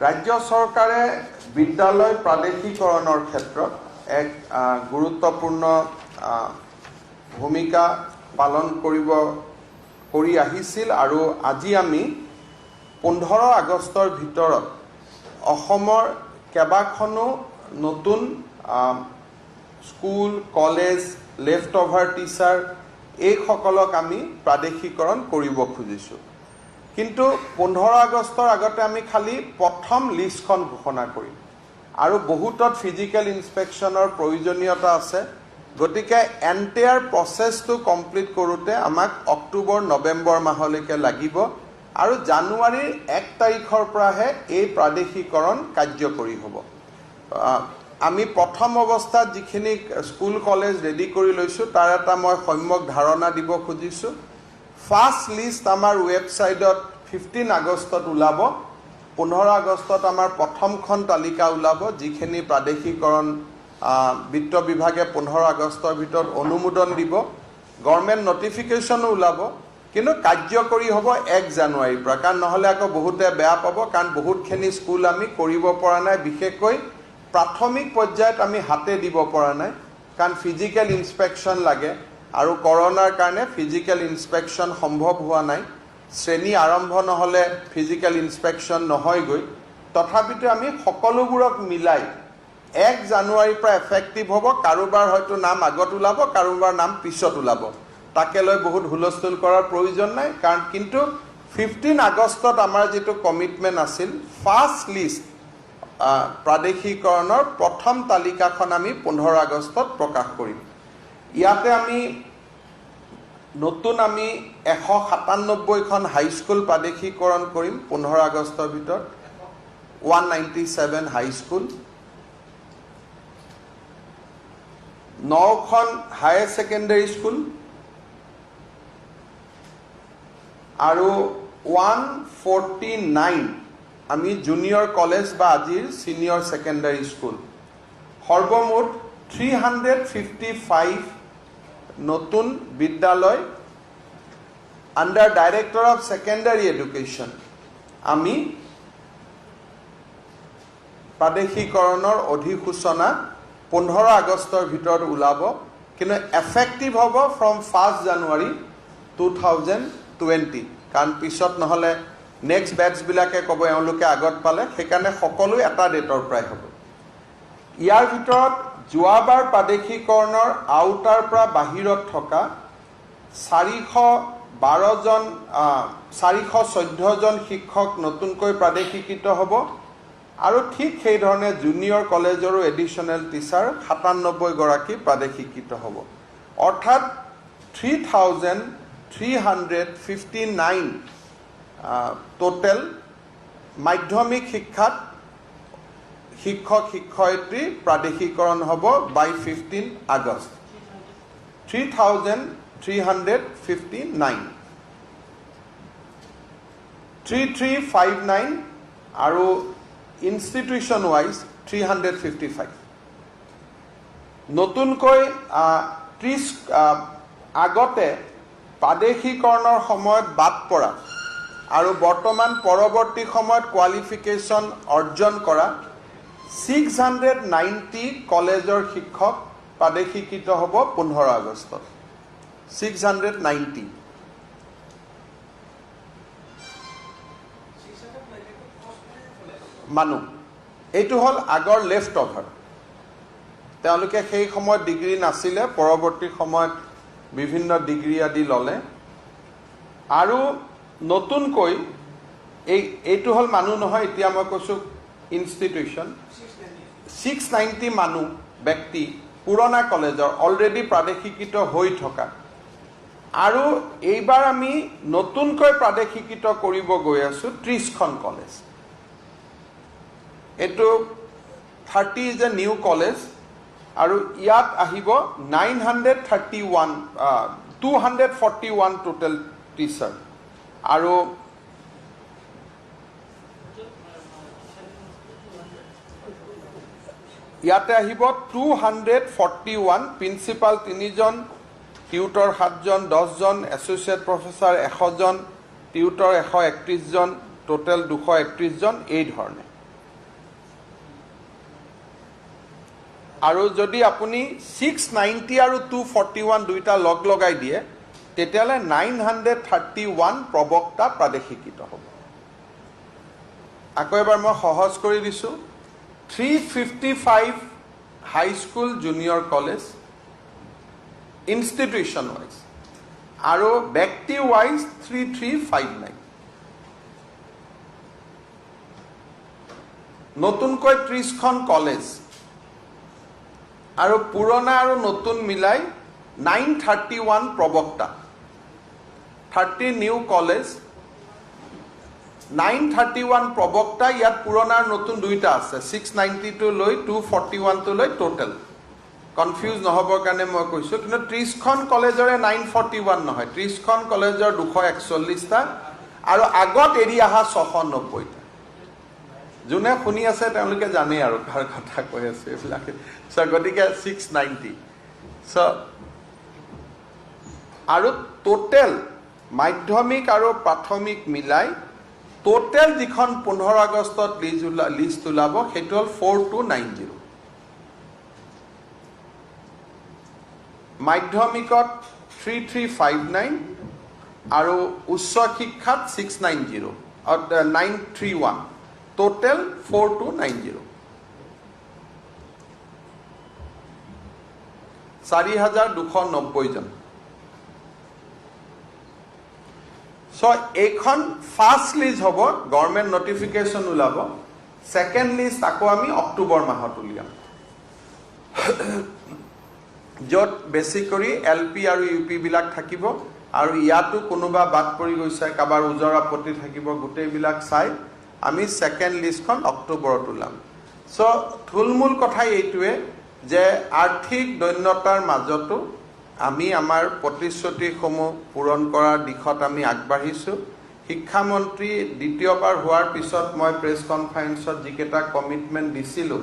ৰাজ্য চৰকাৰে বিদ্যালয় প্ৰাদেশিকৰণৰ ক্ষেত্ৰত এক গুৰুত্বপূৰ্ণ ভূমিকা পালন কৰি আহিছিল আৰু আজি আমি 15 আগষ্টৰ ভিতৰত অসমৰ কেইবাখনো নতুন school, college, left over teacher এইসকলক আমি প্ৰাদেশিকৰণ কৰিব খুজিছোঁ। কিন্তু 15 আগষ্টৰ আগতে আমি খালি প্ৰথম লিষ্টখন ঘোষণা কৰিম আৰু বহুতত ফিজিকেল ইনস্পেকশ্যনৰ প্ৰয়োজনীয়তা আছে। গতিকে এণ্টায়াৰ প্ৰচেছটো কমপ্লিট কৰোঁতে আমাক অক্টোবৰ নৱেম্বৰ মাহলৈকে লাগিব আৰু জানুৱাৰীৰ 1 তাৰিখৰ পৰাহে এই প্ৰাদেশিকৰণ কাৰ্যকৰী হ'ব। আমি প্ৰথম অৱস্থাত যিখিনি স্কুল কলেজ ৰেডি কৰি লৈছোঁ, তাৰ এটা মই সম্যক ধাৰণা দিব খুজিছোঁ। ফাৰ্ষ্ট লিষ্ট আমাৰ ৱেবছাইটত 15 আগষ্টত ওলাব। 15 আগষ্টত আমাৰ প্ৰথমখন তালিকা ওলাব, যিখিনি প্ৰাদেশিকৰণ বিত্ত বিভাগে 15 আগষ্টৰ ভিতৰত অনুমোদন দিব। গভৰ্ণমেণ্ট নটিফিকেশ্যনো ওলাব, কিন্তু কাৰ্যকৰী হ'ব 1 জানুৱাৰীৰ পৰা। কাৰণ নহ'লে আকৌ বহুতে বেয়া পাব, কাৰণ বহুতখিনি স্কুল আমি কৰিব পৰা নাই। বিশেষকৈ প্ৰাথমিক পৰ্যায়ত আমি হাতে দিব পৰা নাই, কাৰণ ফিজিকেল ইনস্পেকশ্যন লাগে আৰু কৰোণাৰ কাৰণে ফিজিকেল ইনস্পেকশ্যন সম্ভৱ হোৱা নাই। শ্ৰেণী আৰম্ভ নহ'লে ফিজিকেল ইনস্পেকশ্যন নহয়গৈ। তথাপিতো আমি সকলোবোৰক মিলাই 1 জানুৱাৰীৰ পৰা এফেক্টিভ হ'ব। কাৰোবাৰ হয়তো নাম আগত ওলাব, কাৰোবাৰ নাম পিছত ওলাব, তাকে লৈ বহুত হুলস্থুল কৰাৰ প্ৰয়োজন নাই। কাৰণ কিন্তু 15 আগষ্টত আমাৰ যিটো কমিটমেণ্ট আছিল, ফাৰ্ষ্ট লিষ্ট প্ৰাদেশিকৰণৰ প্ৰথম তালিকাখন আমি 15 আগষ্টত প্ৰকাশ কৰিম। ইয়াতে আমি নতুন আমি 197খন হাইস্কুল প্ৰাদেশিকৰণ কৰিম 15 আগষ্টৰ ভিতৰত, 197 হাইস্কুল, 9খন হায়াৰ ছেকেণ্ডেৰী স্কুল আৰু 149 আমি জুনিয়ৰ কলেজ বা আজিৰ ছিনিয়ৰ ছেকেণ্ডাৰী স্কুল। সৰ্বমুঠ 355 নতুন বিদ্যালয় under director of secondary education আমি প্ৰাদেশিকৰণৰ অধিসূচনা 15 আগষ্টৰ ভিতৰত ওলাব, কিন্তু এফেক্টিভ হ'ব ফ্ৰম 1 জানুৱাৰী 2020। কাৰণ পিছত নহ'লে নেক্সট বেটছবিলাকে ক'ব এওঁলোকে আগত পালে, সেইকাৰণে সকলো এটা ডেটৰ পৰাই হ'ব। ইয়াৰ ভিতৰত যোৱাবাৰ প্ৰাদেশিকৰণৰ আওতাৰ পৰা বাহিৰত থকা 412জন, 414জন শিক্ষক নতুনকৈ প্ৰাদেশিকৃত হ'ব আৰু ঠিক সেইধৰণে জুনিয়ৰ কলেজৰো এডিশ্যনেল টিচাৰ 97 গৰাকী প্ৰাদেশিকৃত হ'ব। অৰ্থাৎ 3359 টোটেল মাধ্যমিক শিক্ষাত শিক্ষক শিক্ষয়িত্ৰী প্ৰাদেশিকৰণ হ'ব বাই 15 আগষ্ট, 3359, 3359 আৰু ইনষ্টিটিউশ্যন ৱাইজ 355। নতুনকৈ 30 আগতে প্ৰাদেশিকৰণৰ সময়ত বাদ পৰা আৰু বৰ্তমান পৰৱৰ্তী সময়ত কোৱালিফিকেশ্যন অৰ্জন কৰা 690 কলেজৰ শিক্ষক প্ৰাদেশিকৃত হ'ব 15 আগষ্টত, 690। মানুহ। এইটো হ'ল আগৰ লেফ্ট অভাৰ, তেওঁলোকে সেই সময়ত ডিগ্ৰী নাছিলে, পৰৱৰ্তী সময়ত বিভিন্ন ডিগ্ৰী আদি ল'লে। আৰু নতুনকৈ এইটো হ'ল মানুহ নহয়, এতিয়া মই কৈছোঁ ইনষ্টিটিউশ্যন, 690 মানুহ ব্যক্তি পুৰণা কলেজৰ অলৰেডি প্ৰাদেশিকৃত হৈ থকা আৰু এইবাৰ আমি নতুনকৈ প্ৰাদেশিকৃত কৰিব গৈ আছোঁ 30খন কলেজ। এইটো 30 is a new college আৰু ইয়াত আহিব 931, 241 টোটেল টিচাৰ আৰু ইয়াতে আহিব 241 প্ৰিন্সিপাল 3জন, টিউটৰ 7জন, 10জন, এছ'চিয়েট প্ৰফেচাৰ 100জন, টিউটৰ 131জন, টোটেল 231জন এই ধৰণে। আৰু যদি আপুনি 690 আৰু 241 দুইটা লগ লগাই দিয়ে, তেতিয়াহ'লে 931 প্ৰবক্তা প্ৰাদেশিকৃত হ'ব। আকৌ এবাৰ মই সহজ কৰি দিছোঁ। 355 high school, junior college institution wise আৰু ব্যক্তি ৱাইজ 3359। নতুনকৈ 30খন কলেজ আৰু পুৰণা আৰু নতুন মিলাই 931 প্ৰবক্তা, 30 নিউ কলেজ, 931 প্ৰবক্তা। ইয়াত পুৰণা আৰু নতুন দুইটা আছে, 692 লৈ 241টো লৈ টোটেল। কনফিউজ নহ'বৰ কাৰণে মই কৈছোঁ। কিন্তু 30খন কলেজৰে 941 নহয়, 30খন কলেজৰ 241টা আৰু আগত এৰি অহা 690টা। যোনে শুনি আছে তেওঁলোকে জানেই আৰু কাৰ কথা কৈ আছে এইবিলাকে। চ' গতিকে 690। চ' আৰু টোটেল মাধ্যমিক আৰু প্ৰাথমিক মিলাই টোটেল যিখন 15 আগষ্টত লিষ্ট ওলাব, সেইটো হ'ল 4290। মাধ্যমিকত 3359 আৰু উচ্চ শিক্ষাত 690, 931, total 4290, 4290 জন। চ' এইখন ফাৰ্ষ্ট লিষ্ট হ'ব, গভৰ্ণমেণ্ট নটিফিকেশ্যন ওলাব। ছেকেণ্ড লিষ্ট আকৌ আমি অক্টোবৰ মাহত উলিয়াম, য'ত বেছি কৰি এল পি আৰু ইউ পি বিলাক থাকিব আৰু ইয়াতো কোনোবা বাদ পৰি গৈছে, কাৰোবাৰ ওজৰ আপত্তি থাকিব, গোটেইবিলাক চাই আমি ছেকেণ্ড লিষ্টখন অক্টোবৰত ওলাম। চ' থুলমূল কথা এইটোৱে যে আৰ্থিক দৈন্যতাৰ মাজতো আমি আমাৰ প্ৰতিশ্ৰুতিসমূহ পূৰণ কৰাৰ দিশত আমি আগবাঢ়িছোঁ। শিক্ষামন্ত্ৰী দ্বিতীয়বাৰ হোৱাৰ পিছত মই প্ৰেছ কনফাৰেন্সত যিকেইটা কমিটমেণ্ট দিছিলোঁ,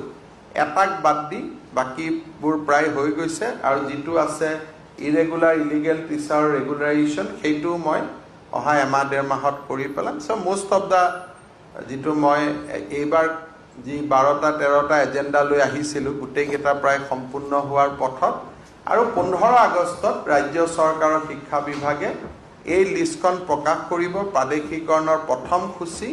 এটাক বাদ দি বাকীবোৰ প্ৰায় হৈ গৈছে। আৰু যিটো আছে ইৰেগুলাৰ ইলিগেল টিচাৰৰ ৰেগুলাৰাইজেশ্যন, সেইটোও মই অহা এমাহ ডেৰ মাহত কৰি পেলাম। চ' মষ্ট অফ the যিটো মই এইবাৰ যি 12টা 13টা এজেণ্ডা লৈ আহিছিলোঁ, গোটেইকেইটা প্ৰায় সম্পূৰ্ণ হোৱাৰ পথত। আৰু 15 আগষ্টত ৰাজ্য চৰকাৰৰ শিক্ষা বিভাগে এই লিষ্টখন প্ৰকাশ কৰিব, প্ৰাদেশিকৰণৰ প্ৰথম সূচী।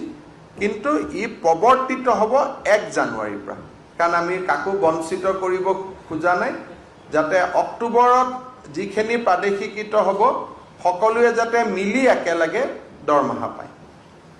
কিন্তু ই প্ৰৱৰ্তিত হ'ব 1 জানুৱাৰীৰ পৰা, কাৰণ আমি কাকো বঞ্চিত কৰিব খোজা নাই, যাতে অক্টোবৰত যিখিনি প্ৰাদেশিকৃত হ'ব সকলোৱে যাতে মিলি একেলগে দৰমহা পায়।